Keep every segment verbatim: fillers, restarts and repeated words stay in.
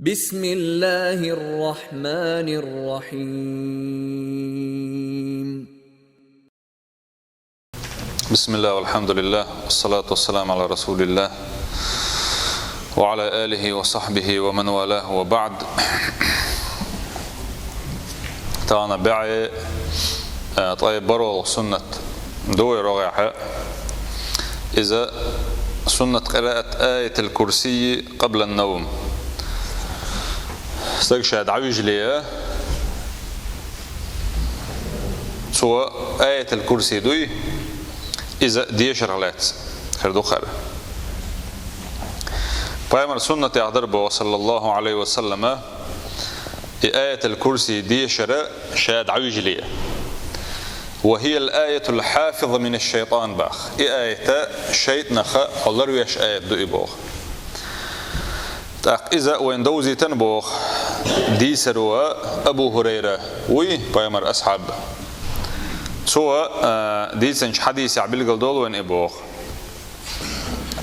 بسم الله الرحمن الرحيم. بسم الله والحمد لله والصلاة والسلام على رسول الله وعلى آله وصحبه ومن والاه وبعد. Тана бегӀе, э, тӀай барол суннат дуй рогӀехьа. Иза суннат къираат аятал курсий къабла ан-навм. Стаг ша дӀавижале, цо аятал курсий дуй, иза дешарах лаьцна хир ду хӀара. Пайхамар суннатех дар боху, саллаллаху Ӏалайхи ва саллама, и аятал курсий дешара ша дӀавижале. «وهي الآية الحافظة من الشيطان», бах. И аята шайтӀанах хьо ларвеш аят ду и боху. ТӀаккха иза вайн довзийтина боху дийцаро Абу ХӀурайра вуй, пайхамар асхьаб. Цо, а, дийцинчу хьадисехь билгал долу вайн и боху.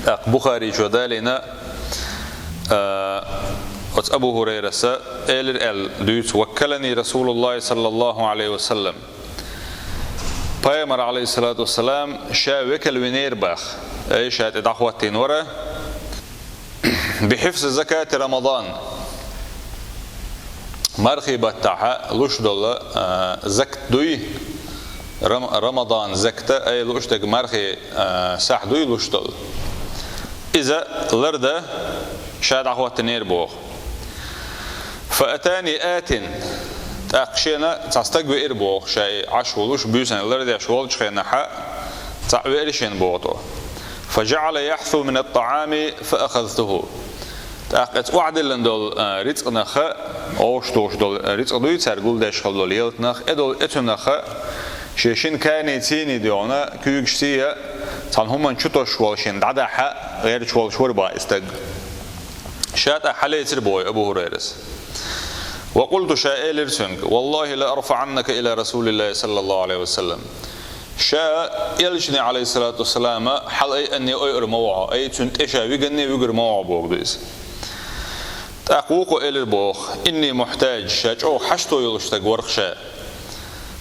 ТӀаккха Бухаричо далийна, а, оцу Абу ХӀурайраса элира аьлла дуьйцу: «وكلني رسول الله صلى الله عليه وسلم». Пайхамар, Ӏалайхиссалату вассалам, ша векал винера бах, ай ша тӀе дӀахӀоттийна вара, «بحفظ زكاة رمضان». Мархий баттахьа луш долу, а, закат дуй, Рам-, Рамадан заката, ай луш дерг мархий, а, сахь дуй луш долу. Иза ларда ша дӀахӀоттийнера боху. «فأتاني آت», тӀаккха шена цхьа стаг веара боху, ша и Ӏаш волуш, буьйсанна лардеш волчу хенахьа, цхьаъ веара шена боху тхо. «فجعل يحثو من الطعام فأخذته». ТӀаккха иза охьадиллина долу, а, рицкъанах, ош долуш долу рицкъа дуй, цаьрга гулдеш хила долу ялтанах, э долу, э цунах, шен шина кани цийний дуьйна, куьйгаш сий а, цхьана хӀуманна чу тосуш волу шена дӀадахьа гӀерташ волуш вара бах и стаг. Ша тӀаккха хьалецира боху Абу ХӀурайрас. «وقلت», ша элира цуьнга: «والله لأرفعنك إلى رسول الله صلى الله عليه وسلم». Ша элчане, Ӏалайхиссалату вассалама, хьала айанне айур ма ву хьо, ай цуьнан тӀе ша виганне вуьгур ма ву хьо боху ду иза. ТӀаккха вукхо элира боху: «إني محتاج», ша чӀогӀа хьашто йолуш стаг вара ша.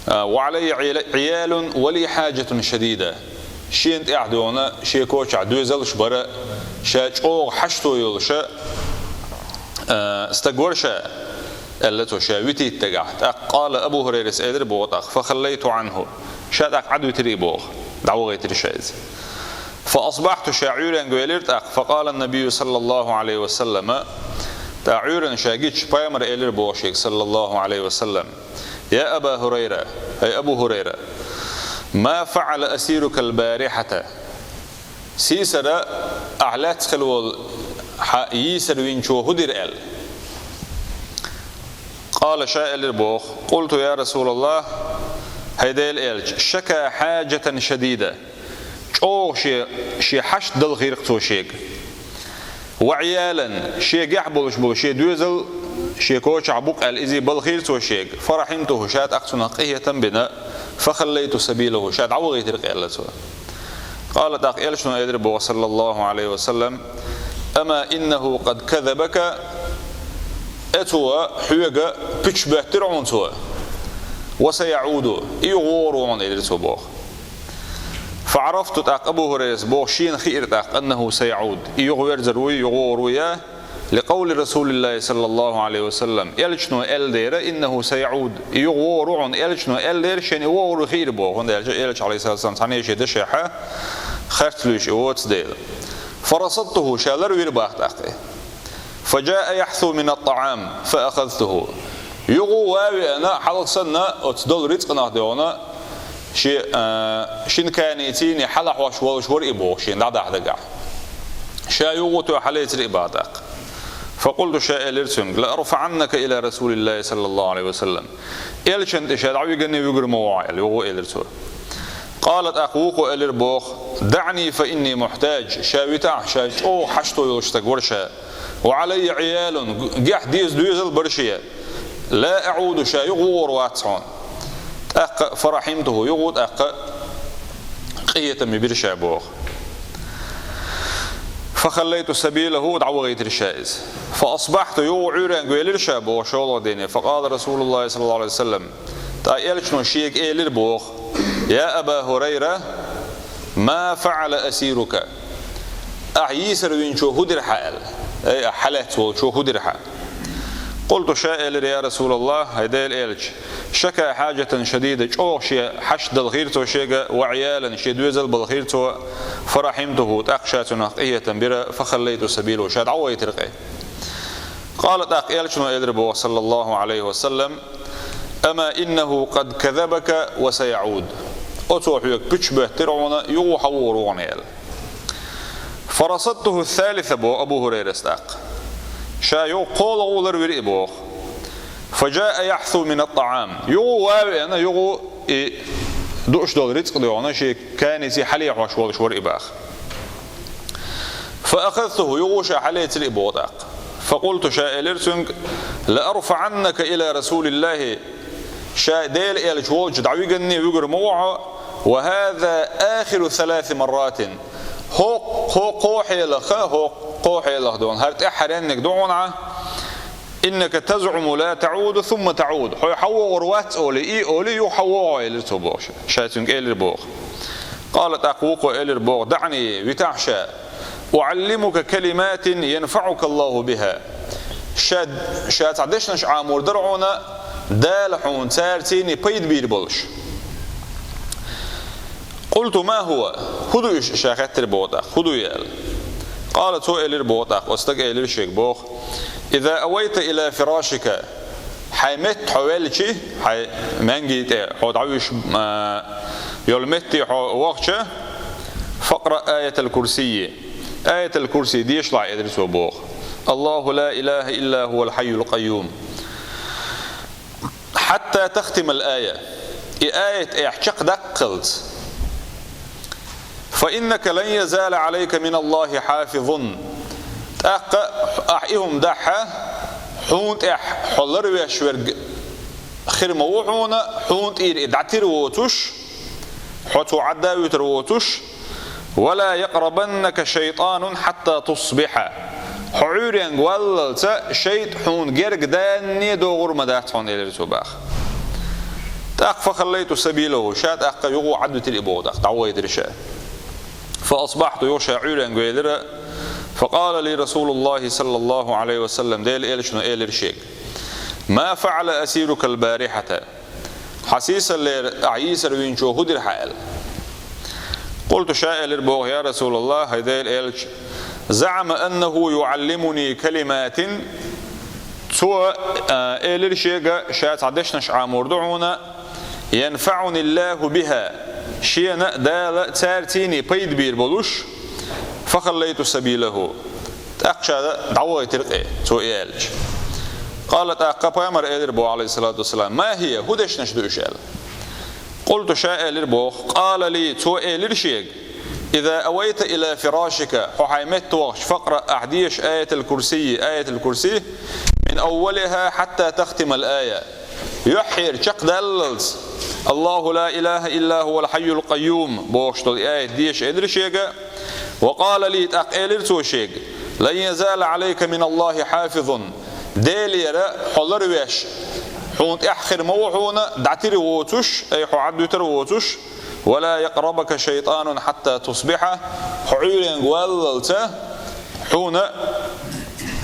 А, «وعلي عيال، عيال ولي حاجة شديدة». Шена тӀехь дуьйна, шен кочахь доьзалш бара, ша чӀогӀа хьашто йолуша, а, стаг вара ша, аьлла цо ша витийта дагахь. ТӀаккха къала Абу ХӀурайрас элира боху тӀаккха: «فخليت عنه». Ша тӀаккха Ӏадвитира и боху, дӀавахийтира ша иза. «فأصبحت», ша Ӏуьйренга велира тӀаккха, «فقال النبي صلى الله عليه وسلم». ТӀаккха Ӏуьйренна ша гича пайхамар элира боху шега, саллаллаху Ӏалайхи ва саллам: «يا أبا هريرة», хӀай Абу ХӀурайра, «ما فعل أسيرك البارحة؟» Сийсара ахь лаьцна хила волу хьан йийсар винчо хӀун дира аьлла. «قال», ша элира боху: «قلت يا رسول الله», хӀай Делан элча, «شكا حاجة شديدة». ЧӀогӀа шен, шен хьашт далхийра-кх цо шега. «وعيالا», шен гехь болуш болу шен доьзал, шен кочахь бу-кх аьлла, изий балхийра цо шега. «فرحمته», ша тӀаккха цунах къинхетам бина, «فخليت سبيله», ша дӀавахийтира-кх аьлла цо. «قال», тӀаккха элчано элира боху, саллаллаху Ӏалайхи ва саллам: «أما إنه قد كذبك», э, цо хьоьга пуьчаш боьттира хьуна цо. «وسيعود», и юха вогӀур ву хьуна, элира цо боху. «فعرفت», тӀаккха Абу ХӀурайрас боху, шена хиира тӀаккха, «أنه سيعود», и юха верзар вуй, юха вогӀур ву я, «لقول رسول الله صلى الله عليه وسلم», элчано аьлла дера, «إنه سيعود», и юха вогӀур ву хьуна, элчано аьлла дера, шена и вогӀур ву хиира боху, хӀунда аьлча элча, Ӏалайхиссалату вассалам, цхьана а шен дашехьа харц луьйш и воцу дела. «فرصدته», ша ларвира бах тӀаккха. «فجاء يحثو من الطعام فأخذته». Юха ван веана, хьалха санна, оцу долу рицкъанах дуьйна, шен, а, шина кани цийний хьалахьош волуш вара и боху, шена дӀадахьа дагахь. Ша юха тоьхна хьалецира и бах тӀаккха. «فقلت», ша элира цуьнга: «لأرفعنك إلى رسول الله صلى الله عليه وسلم». Элчан тӀе ша дӀавиганне вуьгур ма ву хьо аьлла, юха элира цо. «قال», тӀаккха вукхо элира боху: «دعني فإني محتاج», ша витахь, ша чӀогӀа хьашто йолуш стаг вара ша. «وعلي عيال», гехь деза доьзал бара шен. «لا أعود», ша юха вогӀур вац хьуна. ТӀаккха «فرحمته», юха тӀаккха къинхетам бира ша боху. فخليت سبيله, дӀавахийтира ша иза. فأصبحت, юха Ӏуьйренга велира ша боху шолгӀа дийне. فقال رسول الله صلى الله عليه وسلم, тӀаккха элчано шега элира боху: يا أبا هريرة، ما فعل أسيرك؟ Ахь йийсар винчо хӀун дира хьан аьлла? Ай, ахь хьалаьцна волчо хӀун дира хьан? قلت, ша элира: يا رسول الله, хӀай Делан элча, شكا حاجة شديدة, чӀогӀа шен хьашт далхийра цо шега, وعيالا, шен доьзал балхийра цо, فرحمته, тӀаккха ша цунах къинхетам бира, فخليت سبيله, ша дӀавахийтира кхин. قال, тӀаккха элчано элира боху, صلى الله عليه وسلم: أما إنه قد كذبك وسيعود. Оцо хьоьга пуьчаш боьттира хьуна, юха хьан вогӀур ву хьуна аьлла. فرصدته الثالثة, боху Абу ХӀурайрас тӀаккха. Ша юха кхоалгӀа ларвира и боху. فجاء يحثو من الطعام. Юха ван а веана, юха и дууш долу рицкъ дуьхьал шен канице хьалехьош волуш вара и боху. فأخذته, юха ша хьалецира и боху тӀаккха. فقلت, ша элира цуьнга: لأرفعنك إلى رسول الله. Ша Делан элча волчу дӀавигане вуьгур ма ву хьо, وهذا آخر ثلاث مرات. ХӀокху, хӀокху кхо хьелах, хӀокху кхо хьелах ду хьуна, хӀара тӀаьххьаренниг ду хьуна Ӏа. إنك تزعم لا تعود ثم تعود. Хьо хьан вогӀур вац олий, и олий, юха хьан вогӀу элира цо боху ша. Ша цуьнга элира боху. قال, тӀаккха вукхо элира боху: دعني, витахь ша. أعلمك كلمات ينفعك الله بها. Ша, ша цхьа дешнаш Ӏамор дара хьуна, Дала хьуна цаьрцийний пайда бийр болуш. قلت, ما هو؟ ХӀун ду уьш, ша хаьттира боху тӀаккха, хӀун ду и аьлла. قال, цо элира боху тӀаккха, оцу стага элира шега боху: إذا أويت إلى فراشك, хьайн метта хьо велчи, хьайн маьнги тӀе хьо дӀавуьш, а, йолу метте хьо вахча, فاقرأ آية الكرسي. Аятал Курси дешалахь, элира цо боху. الله لا إله إلا هو الحي القيوم. حتى تختم الآية. И аят ахь чекхдаккхалц. فإنك لن يزال عليك من الله حافظ. ТӀаккха ахь и хӀума дахьа, хьуна тӀехь хьо ларвеш верг хир ма ву хьуна, хьуна тӀера и дӀатир воцуш, хьо цо Ӏадда вуьтур воцуш, ولا يقربنك شيطان حتى تصبح. Хьо Ӏуьйренга валлалца шайтӀа хьуна герга данне догӀур ма дац хьуна, элира цо боху. ТӀаккха فخليت سبيله, ша тӀаккха юха Ӏадвитира и боху тӀаккха, дӀавахийтира ша. فأصبحت, юха ша Ӏуьйренга велира. فقال لي رسول الله صلى الله عليه وسلم, Делан элчано элира шега: ما فعل أسيرك البارحة؟ Хьан сийсаллера ахь йийсар винчо хӀун дира хьан аьлла. قلت, ша элира боху: يا رسول الله, хӀай Делан элча, زعم أنه يعلمني كلمات, цо, а, элира шега, ша цхьа дешнаш Ӏамор ду хьуна, ينفعني الله بها, шена Дала цаьрцийний пайда бийр болуш, فخليت سبيله. ТӀаккха ша дӀавахийтира кхин, цо и аьлча. قال, тӀаккха Пайхамара элира боху, عليه الصلاة والسلام: ما هي, хӀун дешнаш ду уьш аьлла. قلت, ша элира боху, قال لي, цо элира шега: إذا أويت إلى فراشك, хьо хьайн метта вахча, فاقرأ, ахь деша, آية الكرسي, Аятал Курси, من أولها حتى تختم الآية. Юьхьера чекхдаллалц, الله لا إله إلا هو الحي القيوم бохуш долу и аят деша, элира шега. وقال لي, тӀаккха элира цо шега: لن يزال عليك من الله حافظ. Делера хьо ларвеш, хьуна тӀехь хир ма ву хьуна, дӀатир воцуш, ай, хьо Ӏадвуьтур воцуш, ولا يقربك شيطان حتى تصبح, хьо Ӏуьйренга валлалца, хьуна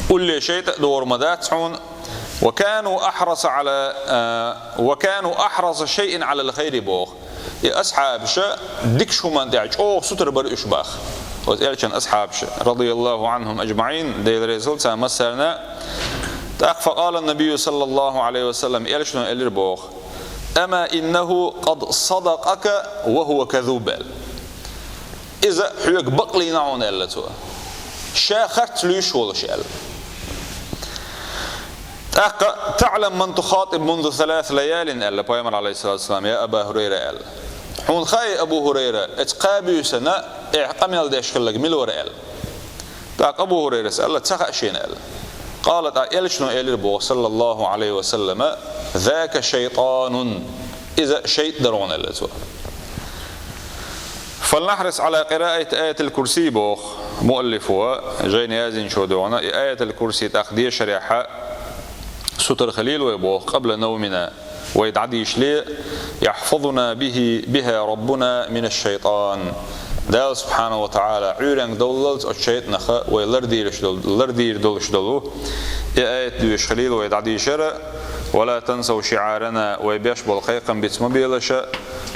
улле шайтӀа а догӀур ма дац хьуна. وكانوا أحرص على, а, وكانوا أحرص شيء على الخير боху. И асхьабаша дикачу хӀуманна тӀехь чӀогӀа сутара бара уьш боху. Оцу элчан асхьабаша, رضي الله عنهم أجمعين, Дела реза хуьлда царна массарна. ТӀаккха فقال النبي صلى الله عليه وسلم, элчано элира боху: أما إنه قد صدقك وهو كذوب, аьлла. Иза хьоьга бакълийна хьуна, аьлла цо. Ша харц луьйш волуш, аьлла. ТӀаккха: تعلم من تخاطب منذ ثلاث ليال, аьлла Пайхамара, عليه الصلاة والسلام, я Аба ХӀурайра, аьлла. Хьуна хаьий, Абу ХӀурайра, эцу кхаа буьйсанна ахь къамел деш хилларг мила вара, аьлла. ТӀаккха Абу ХӀурайрас аьлла: ца хаьа шена, аьлла. قال, тӀаккха элчано элира боху, صلى الله عليه وسلم: ذاك شيطان. Иза шайтӀа дара хьуна, аьлла цо. فلنحرص على قراءة آية الكرسي боху. Муаллифо, жайна яздинчо дуьхьал, и аятал курси тӀаккха дешарехьа сутара хилийла вай боху, къабла навмина, вай дӀадийшале, яхьфазуна бихи, биха Раббуна мина шайтан. Дала субхьанаху ва таӀала Ӏуьйренга довллалц оцу шайтӀанах вай лардийраш долу, лардийр долуш долу. И аят доьшуш хилийла вай дӀадийшар, ва ла тансав шиӀарана, вай беш болу кхайкхам биц ма белаш,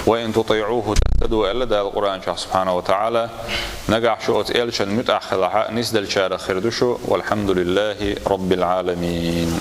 ва ин тутиӀуху тахтаду аьлла Дала Къуръан чохь субхьанаху ва таӀала. Нагахь шу оцу элчан муьтӀахь хилахь, нисделлачарах хир ду шу. Валхьамдулиллахи Раббил Ӏаламин.